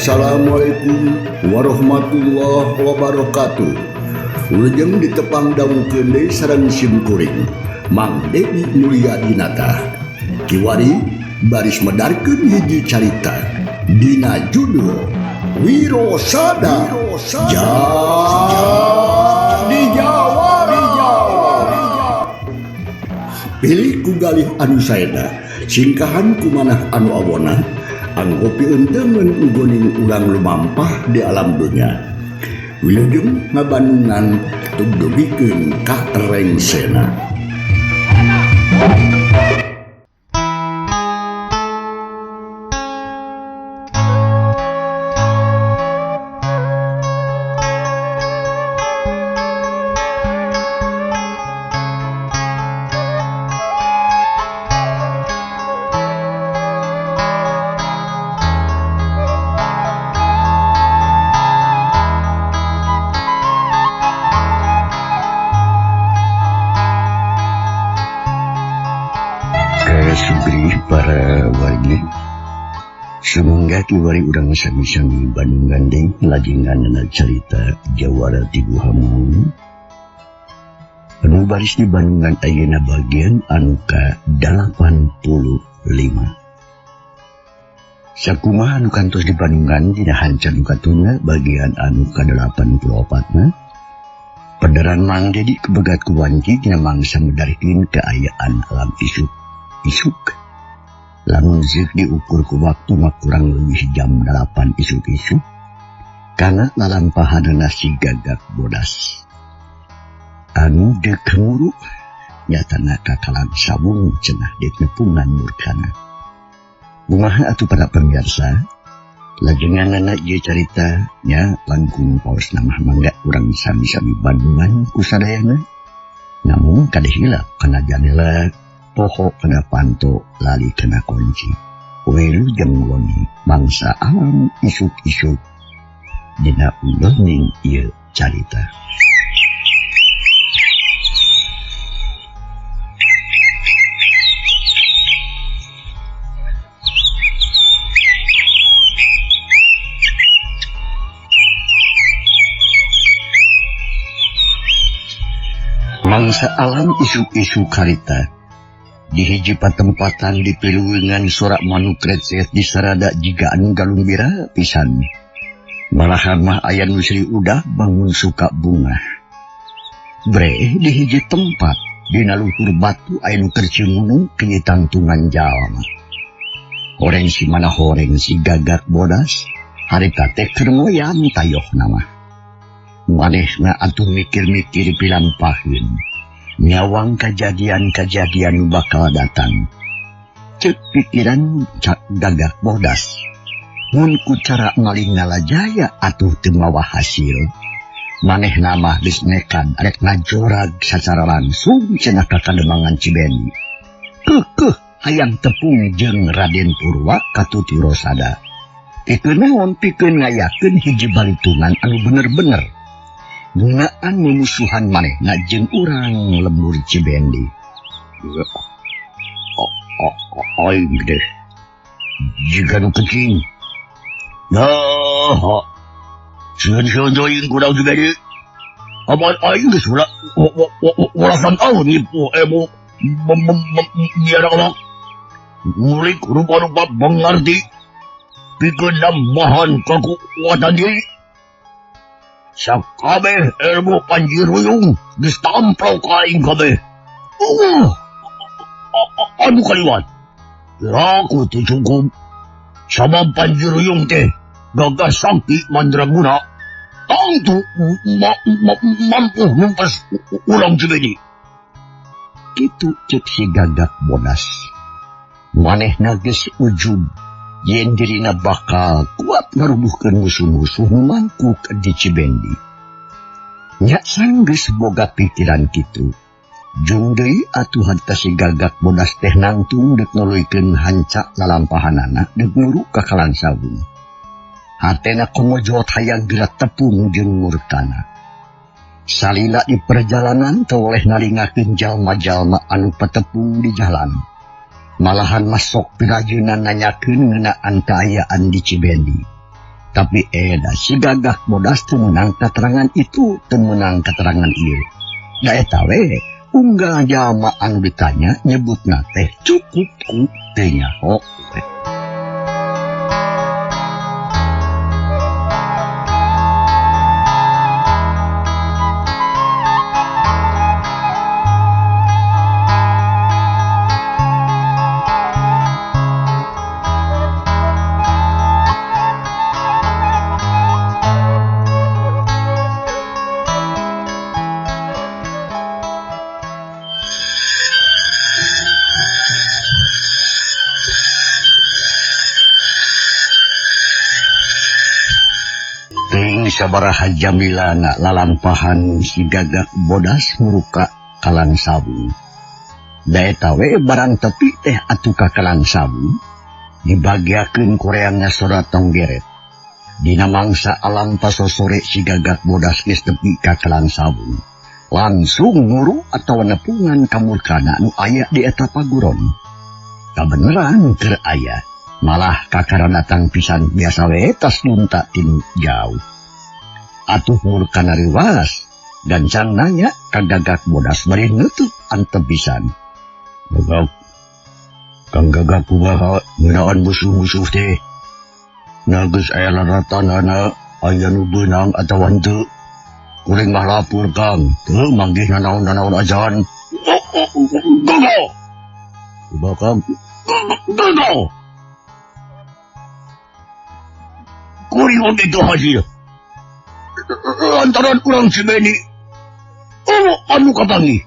Assalamualaikum warahmatullahi wabarakatuh. Wilujeng ditepang dangukeun deui sareng sim kuring Mang Dedi Mulyadinata. Kiwari baris medarkeun hiji carita dina judul Wirosada Jadi Jawara. Pilih ku galih anu saena, singkahan ku manah anu awona, anggo pieunteumeun ugoning urang lumampah di alam dunya. Wilujeng ngabandungan tugdugikeun ka rengsena. Sugri para wargi, sumangga kiwari urang sami-sami Bandung gandeng lajengannana carita Jawara ti Guha Maung anu baris di Bandungan ayeuna bagian anu ka-85. Sakumaha anu kantos di Bandungan dina hanca nu katunggal bagian anu ka-84 na pedaran Mang Dedi kebegat ku wanci dina mangsa medarkeun kaayaan alam isuk. Isuk lamun zeuk diukur ku waktu mah kurang lebih jam 8 isuk-isuk karena lalampahanana si gagak bodas anu deuk nguru nyatana kakalan sabung cenah deuk nepungan murkana. Kumaha atuh para pemirsa, lajenganana ieu carita nya langkung paos namah mangga urang sami-sami Bandungan ku sadayana, namun kade hilap kana janela poho kena panto lali kena kunci. Wilujeng wengi mangsa alam isuk-isuk dina ulening ieu carita. Mangsa alam isuk-isuk harita di hiji patempatan di piluweungan sorak manuk recet di sarada jiga anu galumbira pisan. Malahan mah aya nu sri udah bangun suka bunga. Bre di hiji tempat dina luhur batu aya nu keur cimunung kieu tangtungan jalma. Horeng si mana horeng si gagak bodas harita teh keur ngoyam tayohna mah. Manehna atuh mikir-mikir pilampaheun. Nyawang kejadian-kejadian bakal datang. Cek pikiran cak gagak bodas. Mun ku cara maling ngalajaya atuh teu mawa hasil. Manehna mah geus nekan rek ngajorag sacara langsung cenah ka Kademangan Cibendi. Keukeuh hayang tepung jeung Raden Purwa katuti Rosada. Pikeun naon pikeun ngayakeun hiji balitungan anu bener-bener ngeunaan mumusuhan manehna jeung urang lembur Cibendi. Aing deh jiga nu kecing. Nah, sieun-sieun teuing kurang Cibendi. Aman aing geus walasan tahun nipu ilmu biar awak ngulik rupa-rupa mengerti pikeun nambahan kekuatan diri. Sakabeh ilmu Panji Ruyung geus tamplok ka aing kabeh. Anu kaliwat. Kiraku teu cukup. Sabab Panji Ruyung teh gagah sakti mandraguna. Tangtu mampu numpes urang Cibendi. Kitu ceuk si gagak bodas. Manehna geus ujub yen dirina bakal kuat ngarubuhkeun musuh-musuh nu mangkuk di Cibendi. Nya sanggeus boga pikiran kitu. Jung deui atuh harta si gagak bodas teh nangtung deuk nuluykeun hanca lalampahanana deuk nguru ka Kalang Sawung. Hatena komojot hayang geura tepung jeung murkana. Salila di perjalanan teu oleh nalingakeun jalma-jalma anu patepung di jalan. Malahan masok pirajeunan nanyakeun ngeunaan kaayaan di Cibendi. Tapi eda si Gagak Bodas teu meunang katerangan itu, teu meunang katerangan ieu. Da eta we unggal jalma anu ditanya nyebutna teh cukup ku teu nyaho we. Sabaraha jamilana lalampahan si Gagak Bodas muruka Kalang Sawu. Da eta we barang tepi teh atuh ka Kalang Sawu dibagiakeun koreangna sora tonggeret. Dina mangsa alam pasosore si Gagak Bodas geus tepi ka Kalang Sawu. Langsung nguru atawa nepungan ka murkana nu aya di eta paguron. Kabeneran keur aya, malah kakara datang pisan biasa we tas lunta tinu jauh. Atuh murkana riwas gancang nanya ka Gagak Bodas bari neutup antep pisan. Gagak, Kang Gagak kumaha ngeunaan musuh-musuh teh? Nah geus aya laratanana aya nu beunang atawa henteu? Kuring mah lapur Kang, teu manggih nanaon-nanaon ajan. Gagak. Kumaha Kang? Gagak. Kuring oge teu hasil. Lantaran urang si Beni oh, anu kapanggih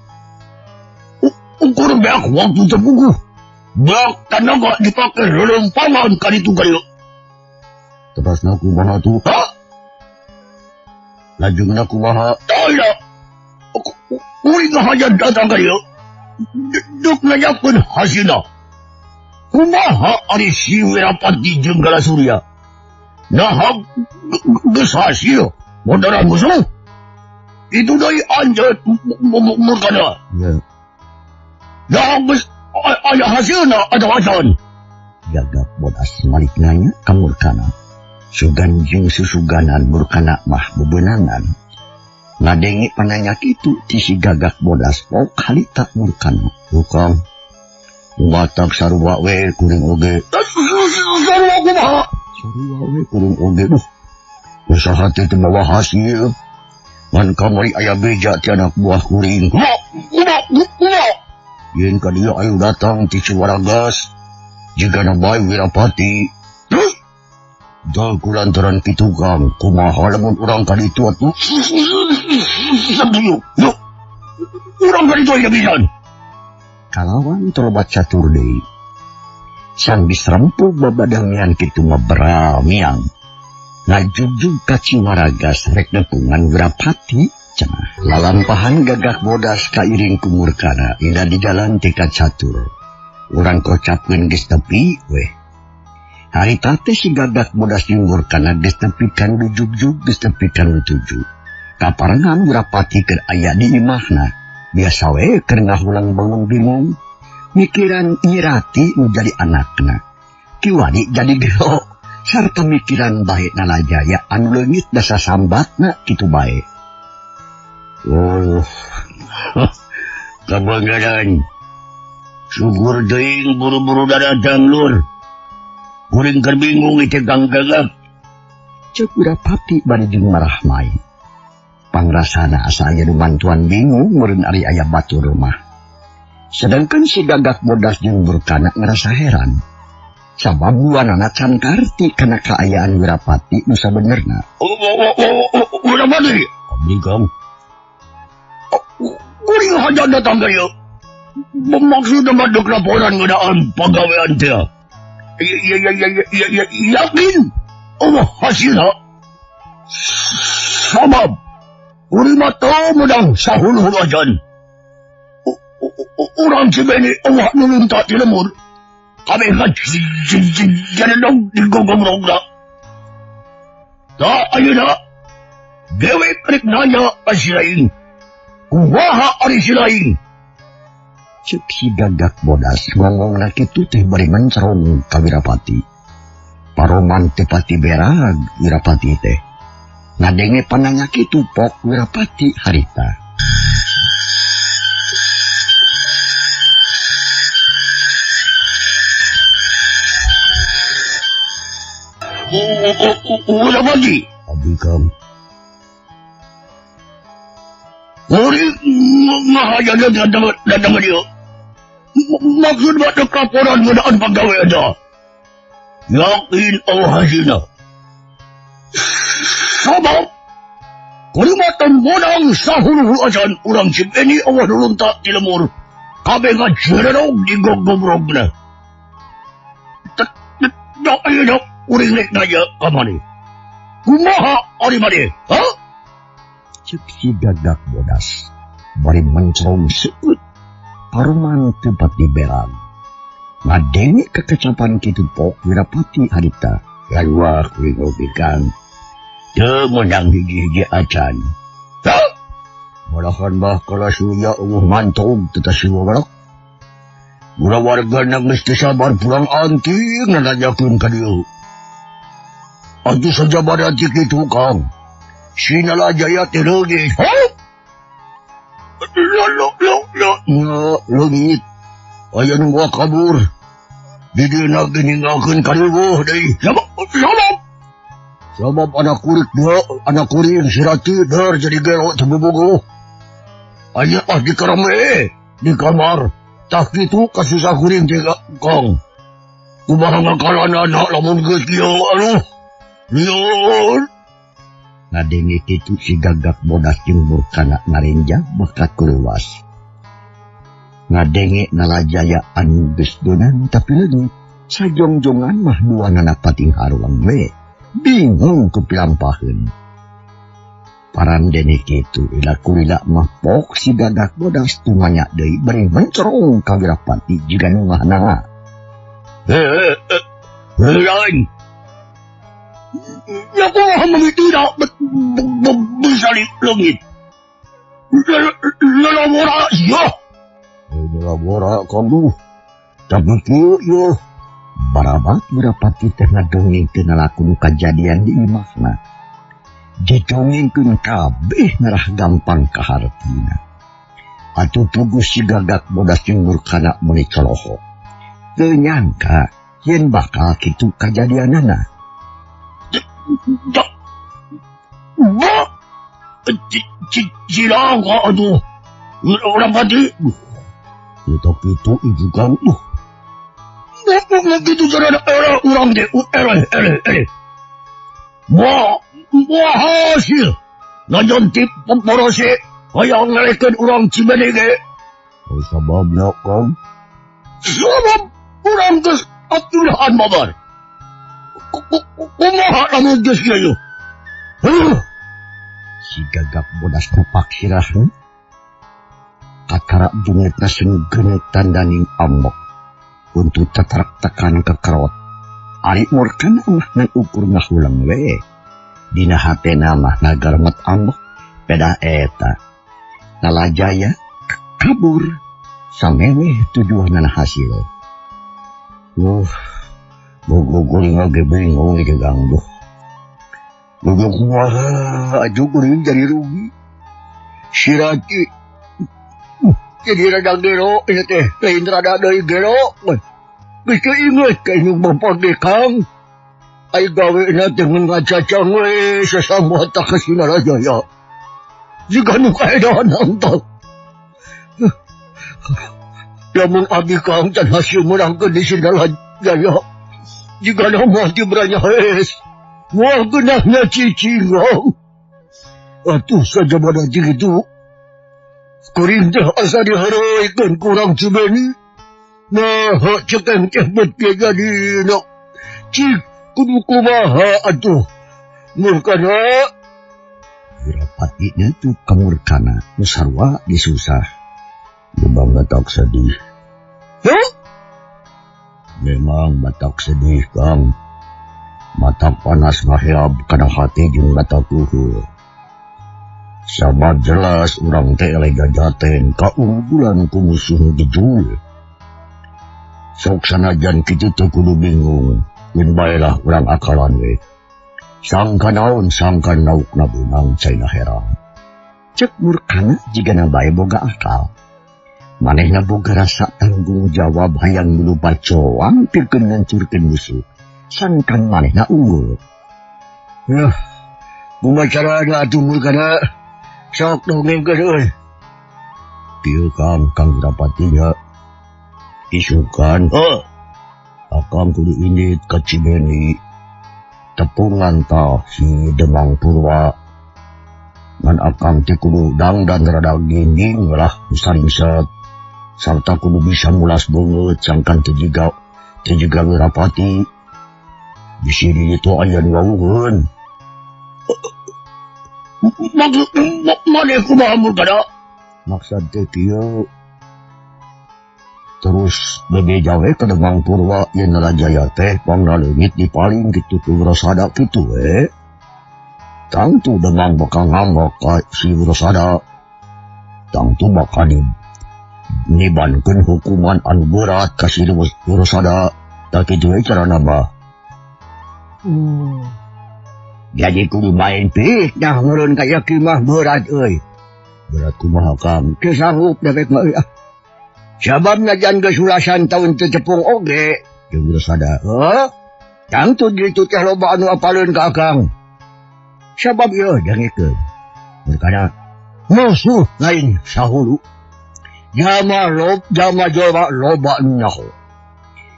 ukur beak waktu terpuguh beak tanaga dipake lelempangan kaditu kadieu terasna kumaha tuh ha lajengna kumaha taya kuring haja datang kadieu duk nanyakeun hasilna kumaha ari si Wirapati jeung Gala Surya nah geus hasil Mondaran musuh itu dari anjat murkana. Ya. Nah, geus aya hasilna ada acan. Gagak Bodas malik nanya ka Murkana. Sugan jeung susuganan Murkana mah bebenangan. Ngadenge pananya kitu ti si Gagak Bodas pok halita Murkana. Tukang matak sarua we kuring oge. Sarua kumaha? Sarua we kuring oge. Duh. Usaha teh teu mawa hasil. Ngan kamari aya beja ti anak buah kuring. Kumaha? Yen ka dieu ayo datang ti Ciwaragas. Jigana bae Wirapati. Terus da kulantaran kitu Kang, kumaha lamun urang ka ditu atuh? Sabuyu. Yuk. Urang ka ditu aya pisan. Kalawan torobat catur deui. Sanggeus rempuh babadamian kitu mah beramiang. Ngajugjug ka Ciwaragas rek nepungan Wirapati cenah. Lalampahan Gagak Bodas kairing ku Murkana ina di jalan ti ka catur. Urang kocapkeun geus tepi weh. Harita teh si Gagak Bodas jeung Murkana geus tepi kan jugjug geus tepi kan tuju. Kaparengan Wirapati keur aya di imahna. Biasa we keur ngahulang bangun bingung. Mikiran Nyirati nu jadi anakna. Kiwari jadi gelo. Sarta mikiran bae Nalajaya anu leungit dasa sambatna kitu bae. Oh, kabeungeran. Syukur teuing buru-buru daratang lur. Kuring keur bingung ieu Kang Gagak. Ceuk Wirapati bari jeung marah mai. Pangrasana asa aya nu bantuan bingung meureun ari aya batur mah. Sedangkan si Gagak Bodas jeung Murkana ngerasa heran. Sabab duanana can karti kana kaayaan Wirapati nu sabenerna. Wirapati, abdi Kang. Kuring haja datang ka ieu. Maksudna mah deuk laporan ngeunaan pagawean teh. Yakin Allah hasilna. Sabab kuring mah teu meunang sahuluhul ajan. Urang si Beni Allah nu lunta ti lemur. Kami jalan digogong-rogla. Ta ayeuna dewek rek nanya ka si lain. Kumaha ari si lain? Ceuk si Gagak Bodas ngomongna kitu teh bari mencerong ka Wirapati. Paroman teu pati berag Wirapati teh. Ngadenge pananya kitu pok Wirapati harita. Wirapati, abdi Kang. Kuring ngahayana datang dia. Maksud batu kaporan ngeunaan pagawe eta. Yakin Allah hasina. Sabab kurimatan bonang sahuru acan urang Cibeni Allah nulunta di lemur. Kabeh ngajererog di gogrogrogna. Tak ayeuna kuring rek nanya ka maneh. Kumaha ari maneh? Ha? Cek si gagak bodas bari mencerong seueut paruman tempat diberang. Ngadenge kekecapan kitu pok Wirapati harita. Laluah kuring oge Kang. Teu meunang hiji-hiji acan. Hah? Malahan bah kala surya eueuh mantog teu tasiwa balak. Gura wargana geus teu sabar pulang anting nanyakeun ka dieu. Atuh sajabana ti kitu Kang. Sinalajaya teh leungit. Hah? Lo lo lo lo leungit. Aya nu moal kabur. Di dieu ge ninggalkeun ka riweuh deui. Sabab sabab sabab anak kurik dua anak kuring sirati der jadi gelo teu bobogoh. Aya ah di karame di kamar. Tah kitu kasusah kuring teh Kang. Kumaha ngakalanana lamun geus kieu aduh. Lieur. Ngadenge kitu si gagak bodas jeung murkana ngarenjang bakat kuluas. Ngadenge Nalajaya anu geus beunang tapi leungit. Sajongjongan mah duanana pating haruang we. Bingung kupilampaheun. Parandene kitu ila kulila mah pok si gagak bodas tumanya deui bari mencerong ka Wirapati jiga nu ngahananga. Lain. Ya kumaha mami tidak bisa leungit. Lalabora sia. Lalabora kamu. Tapi kieu ieu barabat Wirapati teh ngadongengkeun lalakon kajadian di imahna. Didongengkeun kabeh ngarah gampang kahartina. Atuh puguh si gagak bodas jeung murkana meuni colohok. Teu nyangka yen bakal kitu kajadianana. Cilaka atuh. Wirapati. Itu kitu ieu Kang. Begitu cara era urang teh eleh eleh eleh. Wah, wah hasil. Najan tip porose hayang ngalekeun urang Cibene ge. Sababna Kang. Sabab urang geus aturan babar. Kumaha lamun geus kieu? Huh. Si gagak bodas napak sirahna. Kakara jungetna senggenet tandaning amok. Untuk tatarak tekan ke kerot. Ari murkana mah ngan ukur ngahulang we. Dina hatena mah ngagarmet amok pedah eta. Nalajaya kabur sameweh tujuanana hasil. Bogo guring oge bingung ieu Kang duh. Bogo kumaha aju guring jadi rugi. Sirati jadi rada gero ieu teh, lain rada deui gero. Geus teu inget ka indung bapa ge Kang. Ai gawena teh mun ngacacang we sasama tah ka Sinarajaya. Jiga nu kaedahan tah. Lamun abdi Kang can hasil meunangkeun di Sinarajaya. Jiga nu moal diberanya hees. Moal geunahna cicing. Atuh sajabana kitu. Kuring teh asa dihareuikeun kurang Cibeni. Nah, cekeng teh bet jadi na. Cik kudu kumaha atuh. Murkana. Wirapati nya tuh kamurkana nu sarua disusah. Memang batak sedih. Huh? Memang batak sedih, Kang. Mata panas ngaheab kana hati jeung mata kuhul. Sabab jelas urang teh eleh jajaten kaunggulan ku musuh nu jejul. Sok sanajan kitu teu kudu bingung. Keun bae lah urang akalan we. Sangka naon sangka naukna beunang caina herang. Cek Murkana jigana bae boga akal. Manehna boga rasa tanggung jawab hayang milu bacoang pikeun ngancurkeun musuh. Sangkan manehna unggul. Yah, kumaha carana atuh Murkana? Sok dongengkeun euy. Kieu Kang, Kang Wirapati nya. Isukan, heuh. Akang kudu indit ka Cibeni. Tepungan tah si Demang Purwa. Ngan akang teh kudu dangdan rada ginding lah saringset. Sarta kudu bisa mulas beungeut sangkan teu jiga Wirapati. Bisi di ditu aya nu wawuheun. Maksud maneh kumaha Murkana? Maksud teh kieu. Terus bebeja we ka Demang Purwa yen Nalajaya teh pangna leungit dipaling kitu ku Wirasada kitu we. Tangtu Demang bakal ngambek ka si Wirasada. Tangtu bakal nibankeun hukuman anu berat ka si Wirasada. Tah kitu we carana mah. Jadi kudu main fitnah meureun ka ieu mah berat euy. Berat kumaha Kang? Teu sanggup dewek mah euy ah. Sabab najan geus ulasan taun teu cepung oge jeung Wirasada. Heuh? Tangtu ditu teh loba anu apaleun ka Akang. Sabab ieu dangekeun. Murkana musuh lain sahulu. Jama lob jama jama loba nu nyaho.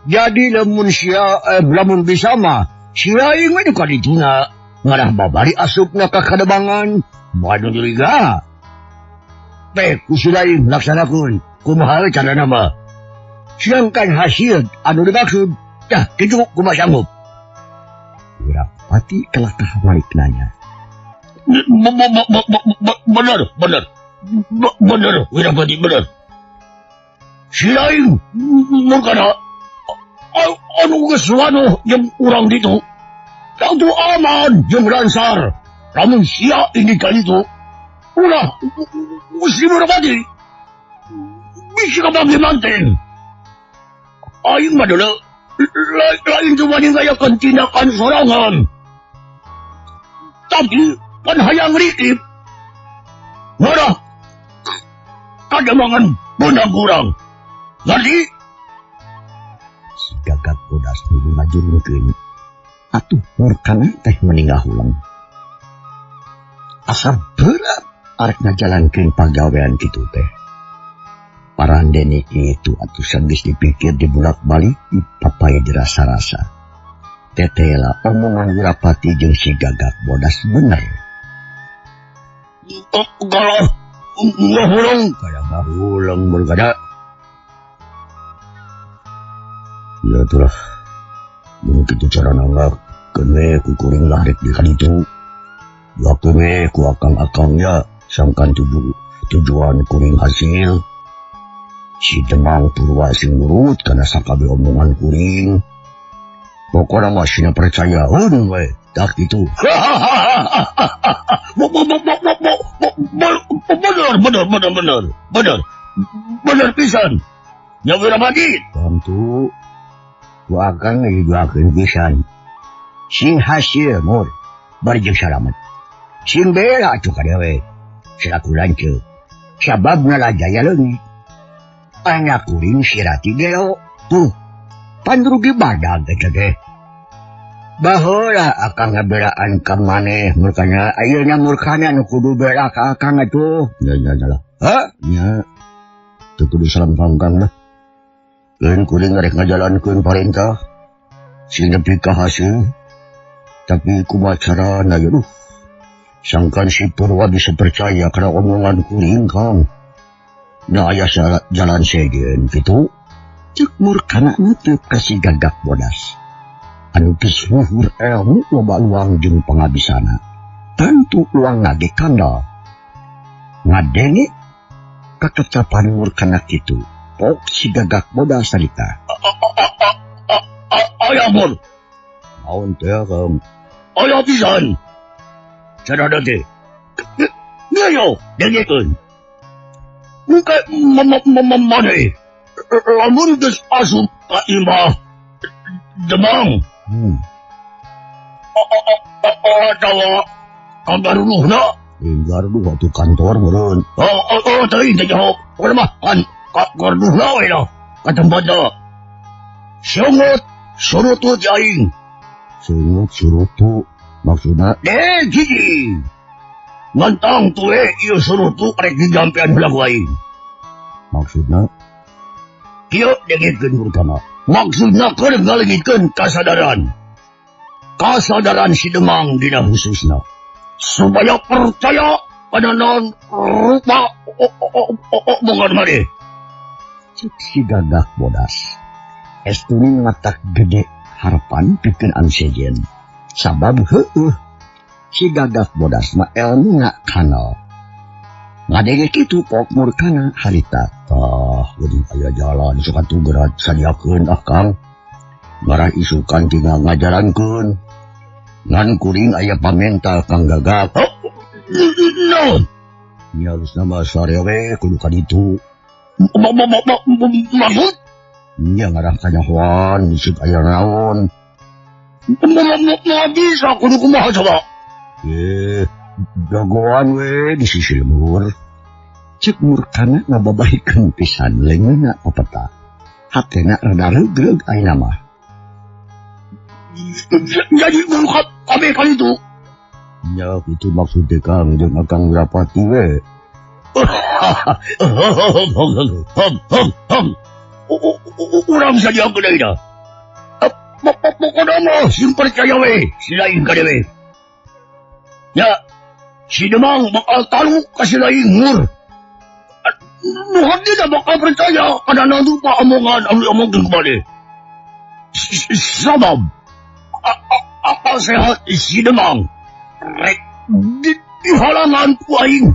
Jadi lamun sia lamun bisa mah sia aing mah ka dituna ngarah babari asupna ka kademangan moal nu curiga. Pek ku si lain laksanakeun. Kumaha carana mah? Sedangkan hasil anu dimaksud dah kitu kumaha sanggup. Wirapati kelakah balik nanya. Bener, bener. Bener, Wirapati bener. Si lain murkana anu geus wanoh jeung urang ditu. Tangtu aman jeung lansar. Lamun sia ini ka ditu. Ulah si Wirapati. Bisa kabagi manten. Aing mah deuleu lain cuma ngayakeun tindakan sorangan. Tapi pan hayang rikip. Ngarah kademangan beunang kurang. Ngerti? Si Gagak Bodas nuju ngajurungkeun. Atuh Murkana teh meninggal hulang. Asa berat arek ngajalankeun pagawean kitu teh. Parandene itu atuh sanggeus dipikir dibulak-balik dipapai dirasa-rasa. Tetela omongan Wirapati jeung si Gagak Bodas bener. Galah ngahuleng, kada ngahuleng bergada. Ya itulah. Mun kitu carana mah keun we ku kuring lah rek di kaditu. Doakeun we ku akang-akangnya sangkan tujuan kuring hasil. Si Demang Purwa sing nurut kana sakabeh omongan kuring. Pokona mah sina percayaeun we, tah kitu. Bener, bener, bener, bener, bener. Bener pisan. Nya Wirapati. Tentu ku akang didoakeun pisan. Sing hasil mur bari jeung salamet. Sing bela atuh ka dewe. Selaku lanceuk. Sabab Nalajaya leungit. Anak kuring sirati gelo. Tuh, pan rugi badag eta teh. Baheula akang ngabelaan ka maneh murkana. Ayeuna murkana nu kudu bela ka akang atuh. Nya nya nya lah. Hah? Nya. Teu kudu salam pangkang mah. Lain kuring rek ngajalankeun parentah. Sing nepi ka hasil. Tapi kumaha carana ye duh. Sangkan si Purwa bisa percaya kana omongan kuring Kang. Nah aya jalan sejen kitu. Cek Murkana nutup ka si Gagak Bodas. Anu geus luhur ilmu loba luang jeung pangabisana. Tentu luang ngage kandal. Ngadenge kakecapan Murkana kitu. Pok si Gagak Bodas sarita. Aya mun. Naon teh Kang? Aya pisan. Sarada teh. Ayo, dengekeun. Muka maneh lamun geus asup ka imah Demang Tawa kabaruduhna garuduh atuh kantor meureun. Oh teuing teh jauh. Pokona mah kan garuduhna we lah ka tempatna. Sungut surutu aing. Sungut surutu maksudna deh hiji. Ngantang tuwe ieu surutu rek dijampean heula ku aing. Maksudna kieu dengikeun murkana. Maksudna keur ngaleungitkeun kasadaran. Kasadaran si Demang dina khususna. Supaya percaya pada non rupa omongan maneh. Cek si Gagak Bodas. Estuni matak gede harapan pikeun anu sejen. Sabab heueuh si Gagak Bodas mah elmuna kanal. Ngadenge kitu pok murkana harita. Tah geuning aya jalan sok atuh geura sadiakeun ah Kang. Ngarah isukan tinggal ngajarankeun. Ngan kuring aya pamenta Kang Gagak. Oh, naon? Nya harusna mah sarewe kudu ka ditu. Maksud? Nya ngarah kanyahoan bisi aya naon. Moal bisa kudu kumaha coba? Jagoan we di sisi lembur. Cek murkana ngababahikeun pisan leungeunna papeta. Hatena rada reugreug ayeuna mah. Jadi kabeh kali itu. Ya itu maksud Kang jeung Akang Wirapati we. Urang sadiakeun ayeuna. Pokona mah sing percaya we, si lain ka dewe. Ya, si Demang bakal talu ka si lain ngur. Nu hade bakal percaya kana rupa omongan anu diomongkeun ku maneh. Sabab akal sehat si Demang rek di halangan ku aing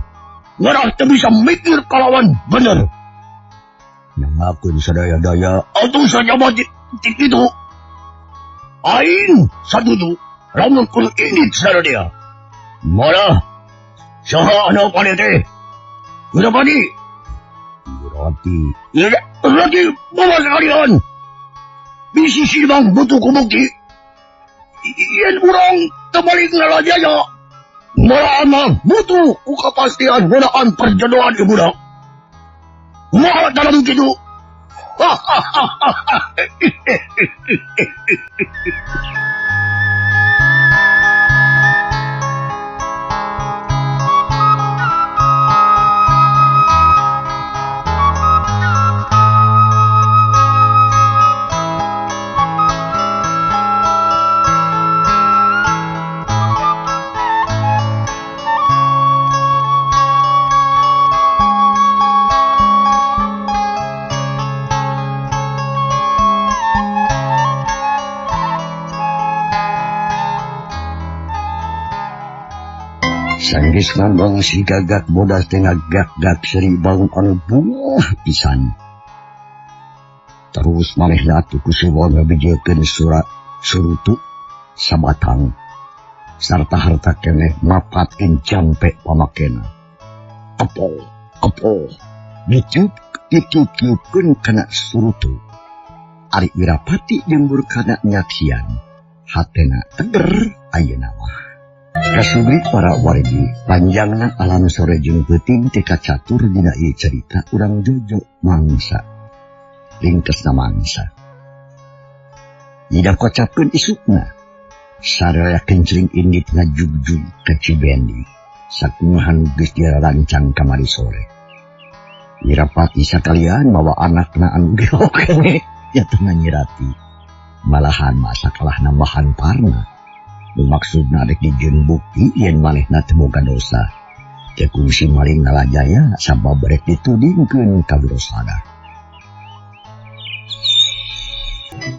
ngarah teu bisa mikir kalawan bener. Nangakeun sadaya-daya atuh sajaba kitu. Aing satuju lamun kudu indit sadaya. Malah saha anu maneh teh? Wirapati. Wirapati. Wirapati bawa sekalian. Bisi si Demang butuh ku bukti. Yen urang terbalik ngalajaya. Malah mah butuh ku kepastian ngeunaan perjodohan ibuna. Kumaha dalam kitu? Sanggis ngomong si Gagak Bodas teh ngagak-gak seri bangun anu buah pisan. Terus manehna atuh ku sewa ngabejekeun surat surutu sabatang sarta harta keneh mapatkeun jampe pamakena. Kepo, kepo, ditiup-tiupkeun kana surutu. Ari Wirapati jeung Murkana nyaksian, hatena teger ayeuna mah. Kasubri para wargi, panjangna alam sore jeung peuting teh kacatur dina ieu carita urang Jojo mangsa. Ringkesna mangsa. Ida kocapkeun isukna. Saraya kencring indit ngajugjug ka Cibendi. Sakumaha geus dirancang kamari sore. Wirapati sakalian mawa anakna anu gelo keneh nya teu nyirati. Malahan masa kalah nambahan parna. Maksudna rek dijieun bukti yen manehna teu boga dosa. Teu kungsi maling nalajaya sabab rek ditudingkeun ka Wirosada.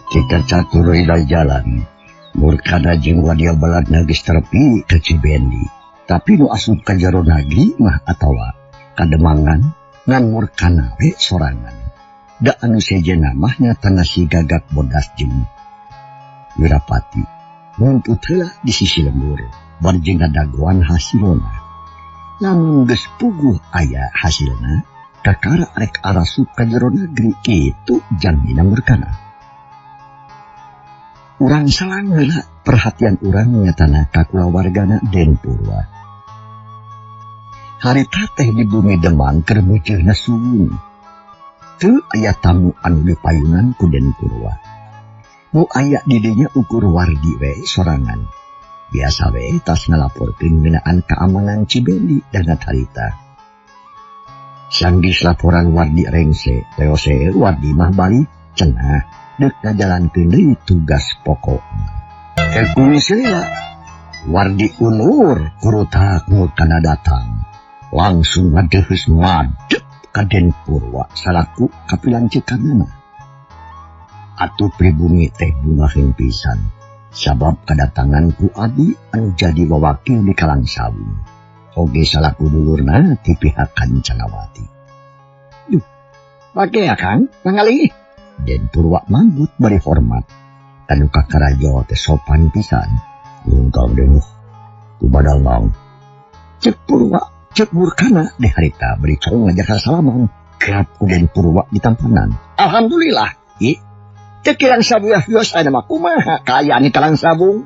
Tika catur ida jalan, Murkana jeung Wadia Baladna geus terepi ka Cibendi. Tapi nu asup ka jero nagri mah atawa kademangan ngan Murkana we sorangan. Da anu sejenna mah nyatana si Gagak Bodas jeung Wirapati. Ngumput heula di sisi lembur, bar jeung ngadagoan hasilna. Lamun geus puguh aya hasilna, kakara rek arasup ka jero negeri kitu janjina Murkana. Urang salang heula perhatian urang nyatana ka kulawargana Den Purwa. Harita teh di bumi Demang keur meuceurna suwung. Teu aya tamu anu dipayunan ku Den Purwa. Nu aya di dinya ukur wardi we sorangan. Biasa we tas ngalaporkeun ngeunaan keamanan Cibendi dangat harita. Sanggis laporan wardi rengse, leose wardi mah balik cenah deuk ngajalankeun deui tugas pokokna. Kumis heula wardi unur kurutak nu kana datang. Langsung ngadeheus madep ka Den Purwa salaku kapilancekanana. Atuh pribumi teh bungaheun pisan sabab kadatangan ku abi anu jadi wawakil di Kalangsawung. Oge salaku dulurna ti pihak Kancanawati. Duh, pake ya Kang, mangalih. Den Purwa manggut bari hormat. Anu kakarajo teh sopan pisan. Lungkang denuh kumadangang. Cek Purwa, cek Murkana di harita bari cong ngajak salaman. Kerap ku Den Purwa ditampanan. Alhamdulillah, i. Teu kirang sabuah wios aya mah kumaha kaayaan di Kalangsawung.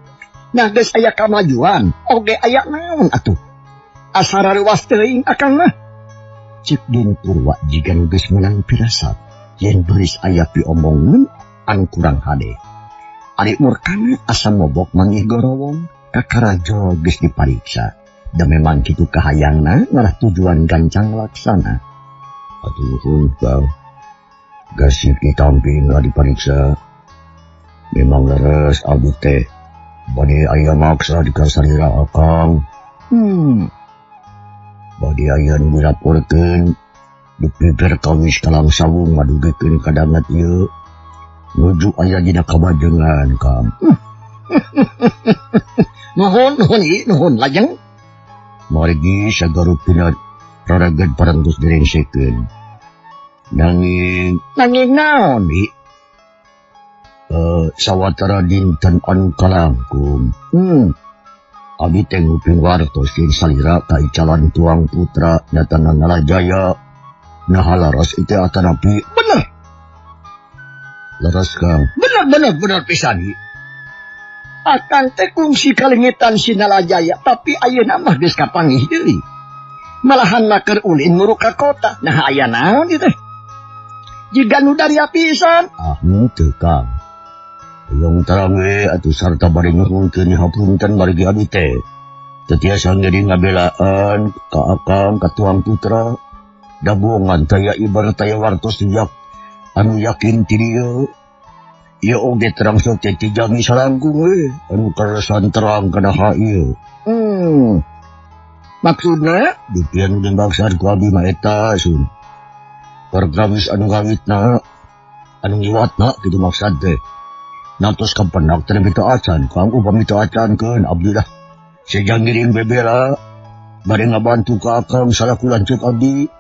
Nah geus aya kamajuan, oge aya naon atuh. Asa raruas teuing akang mah. Cek Den Purwa jiga nu geus meunang pirasat yen beuris aya piomongeun anu kurang hade. Ari Murkana asa mobok manggih gorowong kakarajo geus dipariksa. Da memang kitu kahayangna ngarah tujuan gancang laksana. Atuh nuhun Kang. Gasik ditamping lah dipariksa. Memang leres abdi teh. Bade aya maksa di kasalira akang. Bade aya nu dilaporkeun dipipir kawis Kalangsawung ngadugikeun kadangat ieu. Nuju aya dina kabajengan Kang. Nuhun nuhun ieu nuhun lajeng. Margi sagarupina rarageud parantos direngsekeun. Nanging nanging naon i? Sawatara dinten anu kalangkung. Abi teh nguping wartos yen salira kaicalan tuang putra nyatana Nalajaya. Nah laras itu atanapi bener. Laras Kang. Bener bener bener pisan i. Akang teh kungsi kalengitan si Nalajaya tapi ayeuna mah geus kapanggih deui. Malahan maker ulin muruk ka kota. Nah aya naon ieu teh? Jiga nu daria pisan. Ah henteu Kang. Hoyong terang we atuh sarta bari nyuhunkeun hapunten margi abi teh. Teu tiasa jadi ngabelaan ka akang ka tuang putra. Dabongan taya ibarat taya wartos yak anu yakin ti dieu. Ieu oge terang sok teh ti jami salangkung we anu kaleresan terang kana ha ieu. Maksudna dupian nu dimaksud ku abi mah eta sun. Perkawis anu ngawitna anu ngiwatna kitu maksud teh. Nantos kapenak teh mita acan Kang upami teu acankeun abdi lah. Seja ngiring bebela bade ngabantu ka akang salaku lanceuk abdi.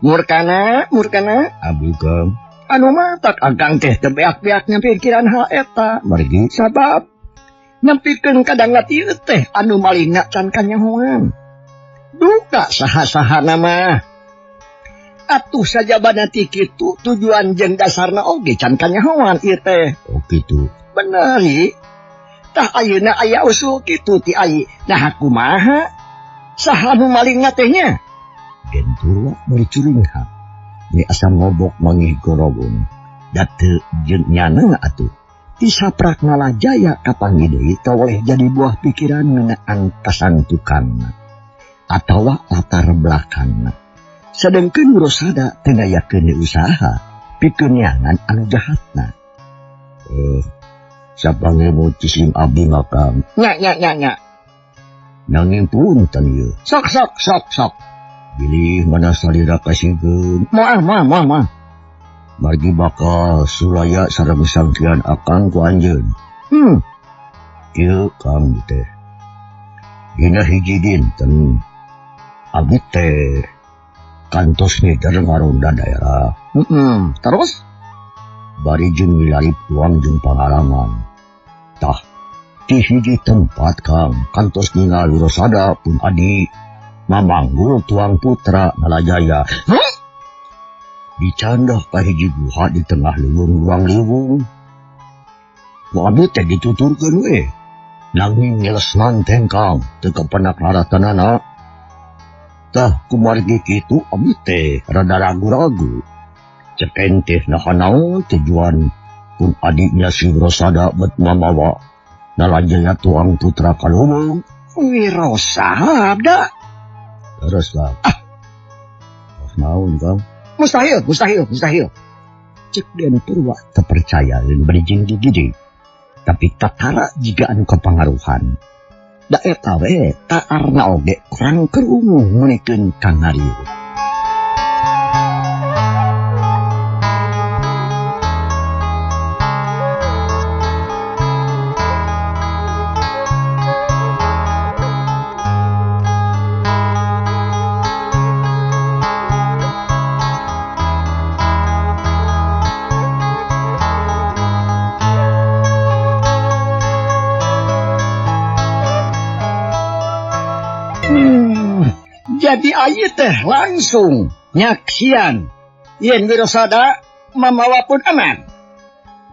Murkana, murkana abdi Kang. Anu matak akang teh teu beak-beak nyampirkiran hal eta. Margi sabab nyampikeun kadangat ieu teh anu malingna can kanyahoan. Duka saha-saha nama. Atuh sajabana ti kitu tujuan jeung dasarna oge can kanyahoan ieu teh. Oh kitu. Bener ieu. Tah ayeuna aya usul kitu ti ai. Nah kumaha? Saha nu malingna teh nya? Den Purwa bari curinghak. Ni asa ngobok mangih gorobong. Da teu jeung nyana atuh. Ti saprak Nalajaya kapanggih deui toleh jadi buah pikiran ngeunaan kasangtukanna atawa latar belakangna. Sedengkeun Rosada teu ngayakeun usaha pikeun neangan anu jahatna. Sapangemu cisim abdi mah Kang. Nya nya nya nya. Nanging punten ieu. Sok sok sok sok. Bilih mana salira kasingkeun. Moal moal moal moal. Margi bakal sulaya sareng sangkian akang ku anjeun. Ieu Kang teh. Dina hiji dinten abdi teh kantos ngider ngaronda daerah. Terus bari jeung milari puang jeung pangalaman. Tah di hiji tempat Kang kantos ningali Rosada pun adi mamanggul tuang putra Nalajaya. Huh? Dicandah ka hiji guha di tengah leuweung ruang leuweung. Ku abdi teh dituturkeun we. Nanging ngeles manteng Kang, teu kapenak laratanana. Tah kumargi kitu abdi teh rada ragu-ragu. Cek ente naha naon tujuan pun adiknya si Wirosada bet mamawa Nalajaya tuang putra ka leuweung. Wirosada? Terus Kang. Ah. Naon Kang? Mustahil, mustahil, mustahil. Cek Den Purwa teu percaya bari jeung gigidi. Tapi tatara jiga anu kapangaruhan. Da eta we taarna oge kurang kerungu meunikeun Kang Ngariut. Jadi ayeuna teh langsung nyaksian yen Wirosada mamawa pun aman.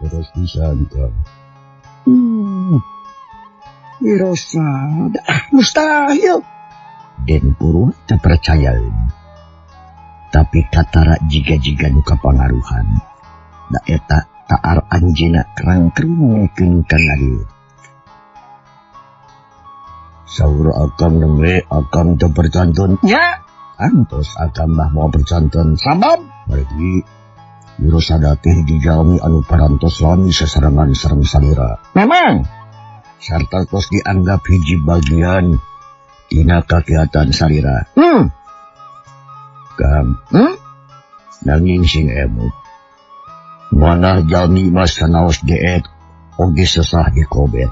Terus pisan Kang. Wirosada ah, mustahil. Den Purwa teu percayaeun. Tapi katara jiga-jiga nu kapangaruhan. Da eta taar anjeunna kerang-kerungeun ka Ngariut. Saur akang nembe akang teu percanten. Nya, antos akang mah moal percanten sabab margi Wirosada teh hiji jalmi anu parantos lami sasarengan sareng salira. Memang sarta tos dianggap hiji bagian tina kakiatan salira. Kang, nanging sing emut. Manah jalmi mah sanaos deet oge sesah dikobet.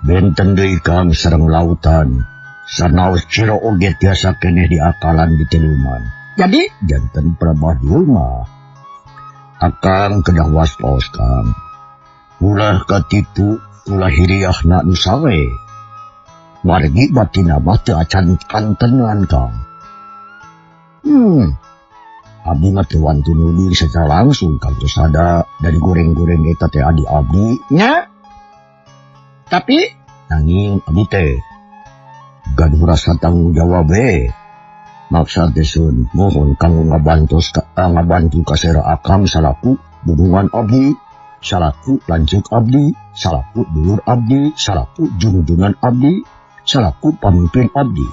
Benten deui Kang sareng lautan. Sanaos ciro oge tiasa keneh diakalan diteluman. Jadi janten prabah mah. Akang kedah waspaos Kang. Ulah katipu ulah hiriahna nu sawe. Margi batina mah teu acan kantenan Kang. Abdi mah teu wantun nuding secara langsung Kang Wirosada dari goreng-goreng eta teh adi abdi nya. Tapi nanging abdi teh gaduh rasa tanggung jawab we. Maksa teh sun mohon kanggo ngabantos ngabantu kasera akang salaku hubungan abdi, salaku lanceuk abdi, salaku dulur abdi, salaku junjungan abdi, salaku pamimpin abdi.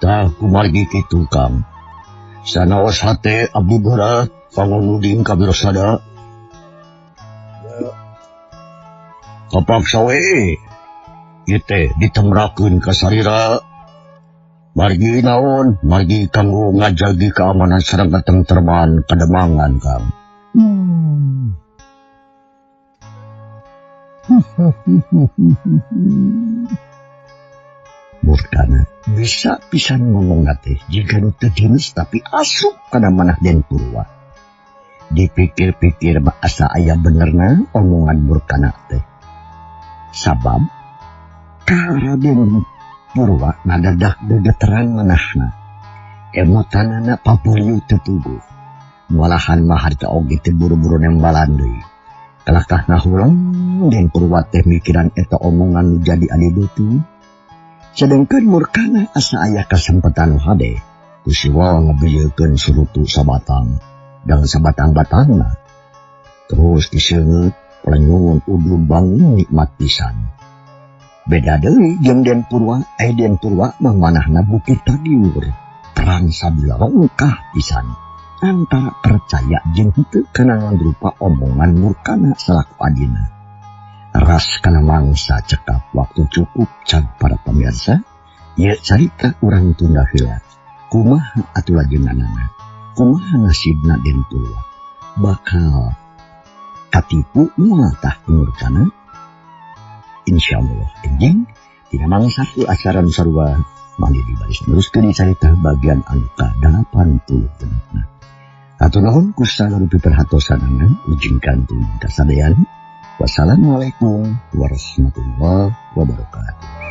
Tah kumargi kitu Kang. Sanaos hate abdi berat kanggo nuding ka Wirosada. Kapaksa we ieu teh ditemrakeun ka sarira. Margi naon, margi kanggo ngajagi keamanan sareng katentreman kademangan Kang. Murkana bisa pisan ngomong teh jiga nu teu dinis tapi asup kana manah Den Purwa. Dipikir-pikir mah asa aya benerna omongan Murkana teh. Sabab ka Raden Purwa ngadadak gegeteran manahna. Emotanana papuliu teu puguh. Malahan mah harita oge teu buru-buru nembalan deui. Kalakah ngahuleng Den Purwa teh mikiran eta omongan nu jadi adi dutu. Sedengkeun Murkana asa aya kasempatan nu hade. Ku siwa ngabeuleukeun surutu sabatang dan sabatang-batangna. Terus diseungeut pelenyun udud bangun nikmat pisan. Beda deui jeung Den Purwa, Den Purwa mah manahna bukit tagiur. Perang sabila rongkah pisan. Antara percaya jeung henteu kana rupa omongan Murkana salaku adina. Ras kana mangsa cekap waktu cukup cag para pemirsa. Ieu carita urang tunda heula. Kumaha atuh lajenganana? Kumaha nasibna Den Purwa? Bakal katipu moal tah Murkana? Insyaallah enjing dina mangsa acara nu sarua mangga dibaris neruskeun carita bagian anu ka-80 genepna. Hatur nuhun ku sagala piperhatosanana ujing kantun kasadean. Wassalamualaikum warahmatullahi wabarakatuh.